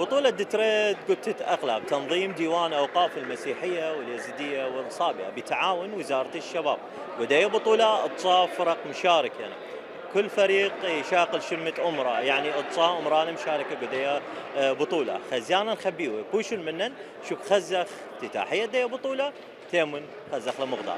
بطولة ديتريت قتة أقلام تنظيم ديوان أوقاف المسيحية واليزيدية والصابئة بتعاون وزارة الشباب. ودي بطولة اتصاف فرق مشاركة يعني. كل فريق يشاقل شلمة أمرا يعني اتصا أمران مشاركة قدية بطولة خزيانا نخبيه بوش منن شو خزخ افتتاحية دي بطولة تيمن خزخ لمقدار.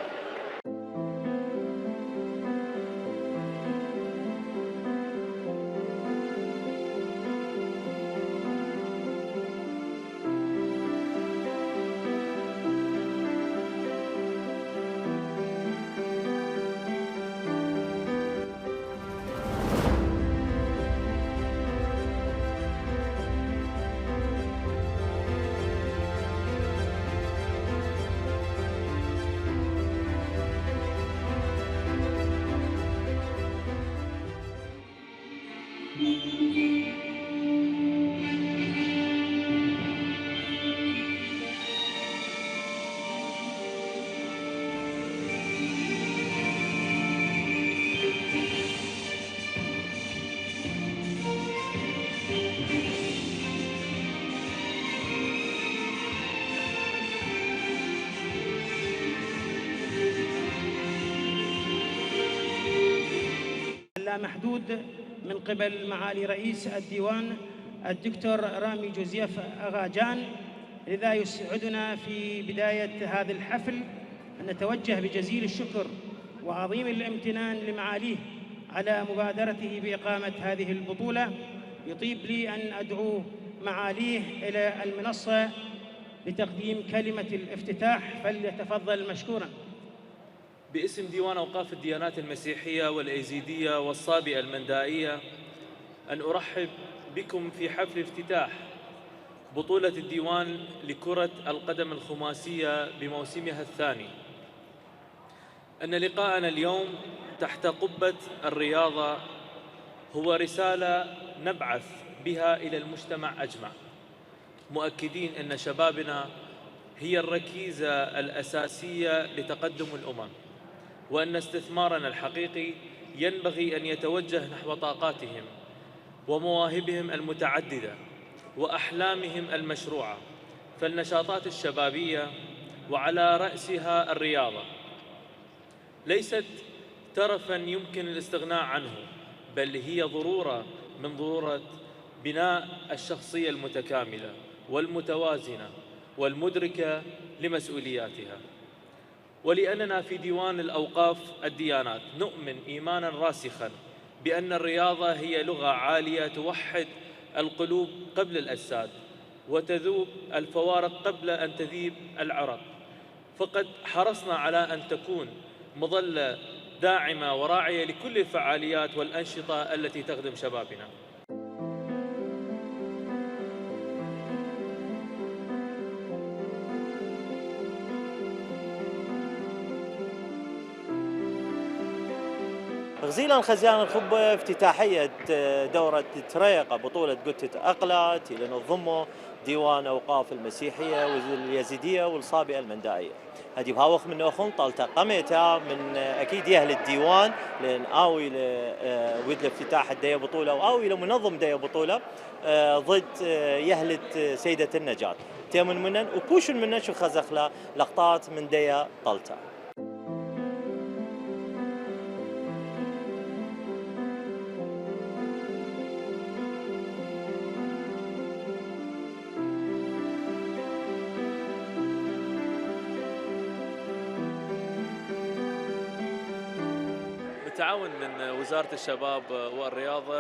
اللامحدود من قبل معالي رئيس الديوان الدكتور رامي جوزيف أغاجان. لذا يسعدنا في بداية هذا الحفل أن نتوجه بجزيل الشكر وعظيم الامتنان لمعاليه على مبادرته بإقامة هذه البطولة. يطيب لي أن أدعو معاليه إلى المنصة لتقديم كلمة الافتتاح، فليتفضل مشكورا. باسم ديوان أوقاف الديانات المسيحية والأيزيدية والصابئة المندائية أن أرحب بكم في حفل افتتاح بطولة الديوان لكرة القدم الخماسية بموسمها الثاني. أن لقاءنا اليوم تحت قبة الرياضة هو رسالة نبعث بها إلى المجتمع أجمع، مؤكدين أن شبابنا هي الركيزة الأساسية لتقدم الأمم، وأن استثمارنا الحقيقي ينبغي أن يتوجه نحو طاقاتهم ومواهبهم المتعددة وأحلامهم المشروعة. فالنشاطات الشبابية وعلى رأسها الرياضة ليست ترفاً يمكن الاستغناء عنه، بل هي ضرورة من ضرورة بناء الشخصية المتكاملة والمتوازنة والمدركة لمسؤولياتها. ولأننا في ديوان الأوقاف الديانات نؤمن إيماناً راسخاً بأن الرياضة هي لغة عالية توحد القلوب قبل الأجساد وتذوب الفوارق قبل أن تذيب العرق، فقد حرصنا على أن تكون مظلة داعمة وراعية لكل الفعاليات والأنشطة التي تخدم شبابنا. غزيلا خزيان الخبة افتتاحية دورة تريقة بطولة قتة أقلة اللي نظمه ديوان أوقاف المسيحية واليزيدية والصابئة المندائية. هذه بهاوخ من أخون طالتا قميتا من أكيد يهل الديوان لأن آوي ود الافتتاح الدية بطولة وآوي لمنظم دية بطولة ضد يهلة سيدة النجاة تيمن منن وكوشن منن شو خزخلا لقطات من دية طالتا. بالتعاون من وزارة الشباب والرياضة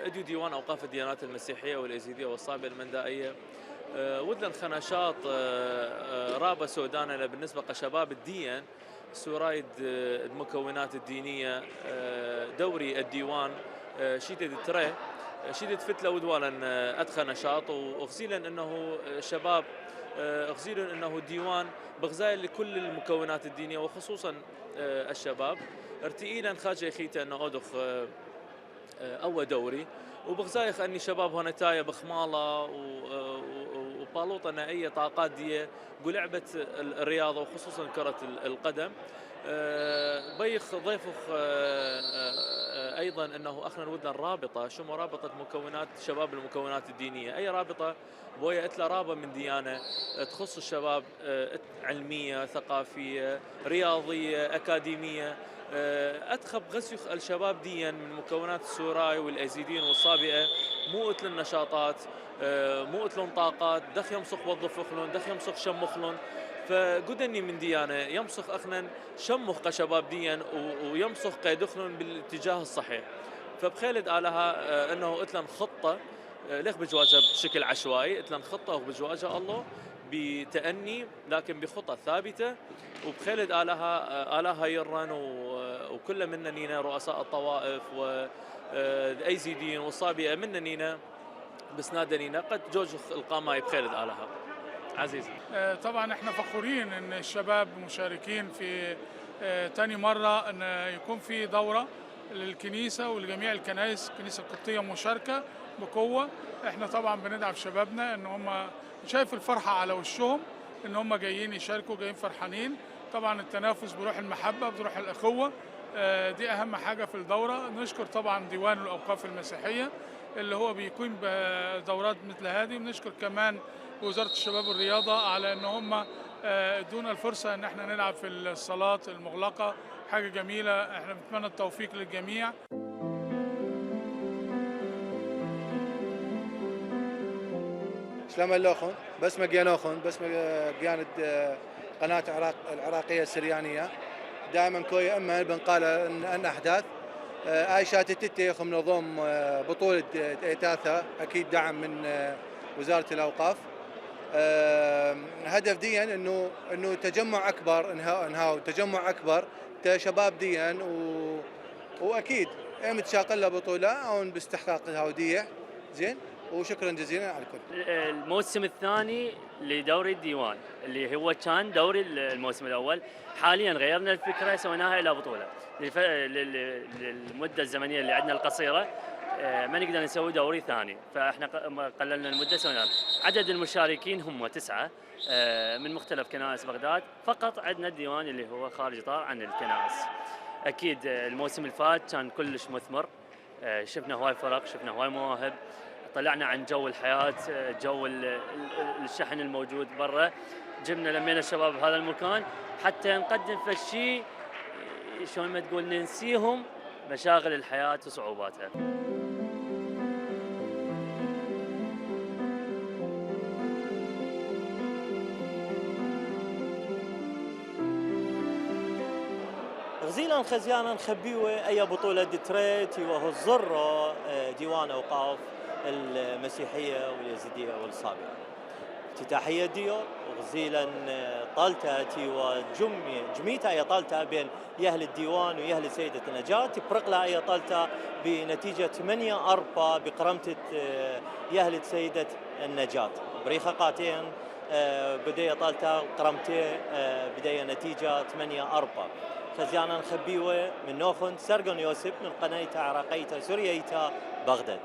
اديو ديوان أوقاف الديانات المسيحية والأيزيدية والصابئة المندائية ودنا خناشات رابة سودانا بالنسبة لشباب الدين سورايد المكونات الدينية دوري الديوان شيدة تري شيدة فتلة ودوالا أدخى نشاط وغزيلا أنه شباب غزيلا أنه الديوان بغزايل لكل المكونات الدينية وخصوصا الشباب ارتئينا خاجة خيتا أنه أدخ أول دوري وبغزايخ أني شباب هنا تايا بخمالة بالوطة نائية طاقات دي لعبة الرياضة وخصوصا كرة القدم. بيخ ضيفخ ايضا انه اخنا ودنا الرابطه شو رابطه مكونات شباب المكونات الدينيه، اي رابطه بويا اتلا رابه من ديانه تخص الشباب، علميه ثقافيه رياضيه اكاديميه، ادخب غسيخ الشباب ديا من مكونات السوراي والازيديين والصابئه، مو اتل النشاطات، مو اتلون طاقات دخ يمسخ وظفخلون دخ يمسخ شمخلون. فقدني من ديانه يمسخ اخنا شمخ كشباب ديا ويمسخ قيدخلون بالاتجاه الصحيح. فبخيلد آلها انه اتلن خطه ليخ بجواجها بشكل عشوائي، اتلن خطه وبجواجها الله بتأني لكن بخطه ثابته، وبخيلد آلها يرن وكل منا نينا رؤساء الطوائف والايزيديين والصابئه منا نينا بسناده نينا قد جوج القاماي بخيلد آلها. عزيزي طبعا احنا فخورين ان الشباب مشاركين في تاني مرة ان يكون في دورة للكنيسة ولجميع الكنائس، الكنيسة القبطية مشاركة بقوة. احنا طبعا بندعم شبابنا ان هم شايف الفرحة على وشهم ان هم جايين يشاركوا، جايين فرحانين. طبعا التنافس بروح المحبة بروح الأخوة، دي اهم حاجة في الدورة. نشكر طبعا ديوان الأوقاف المسيحية اللي هو بيقيم بدورات مثل هذه. بنشكر كمان وزارة الشباب والرياضة على ان هم ادونا الفرصة ان احنا نلعب في الصالات المغلقة، حاجة جميلة. احنا بنتمنى التوفيق للجميع. سلام اللوخن بس مجيانوخن بس مجياند قناة العراقية السريانية دائما كوي اما بنقال ان احداث ايشات التتي منظم بطولة ايتاثا اكيد دعم من وزارة الاوقاف. هدف ديا انه تجمع اكبر، انهاو تجمع اكبر شباب ديا واكيد ايمت شاقله بطوله او باستحقاق الهوديه زين. وشكرا جزيلا على الكل. الموسم الثاني لدوري الديوان اللي هو كان دوري الموسم الاول، حاليا غيرنا الفكره سويناها الى بطوله للمده الزمنيه اللي عندنا القصيره، ما نقدر نسوي دوري ثاني، فاحنا قللنا المده سويناها. عدد المشاركين هم 9 من مختلف كنائس بغداد، فقط عندنا الديوان اللي هو خارج اطار عن الكنائس. اكيد الموسم اللي فات كان كلش مثمر، شفنا هواي فرق، شفنا هواي مواهب، طلعنا عن جو الحياه، جو الشحن الموجود برا، جبنا لمينا الشباب بهذا المكان حتى نقدم فشي شلون ما تقول ننسيهم مشاغل الحياه وصعوباتها. غزيلا خزيانا خبيوه اي بطوله دتريت وهو الزر ديوان اوقاف المسيحيه واليزيديه والصابئه. افتتاحيه ديو وغزيلا طالتا تي وجميتا اي طالتا بين يهل الديوان ويهل سيده النجاة، برقلا اي طالتا بنتيجه 8-4 بقرمته يهل سيده النجاة. بريخه قاتين بدايه طالتا قرمته بدايه نتيجه 8-4. خزيانا خبيوه من نوخن سرقن يوسف من قنايتا عراقيتا سورييتا بغداد.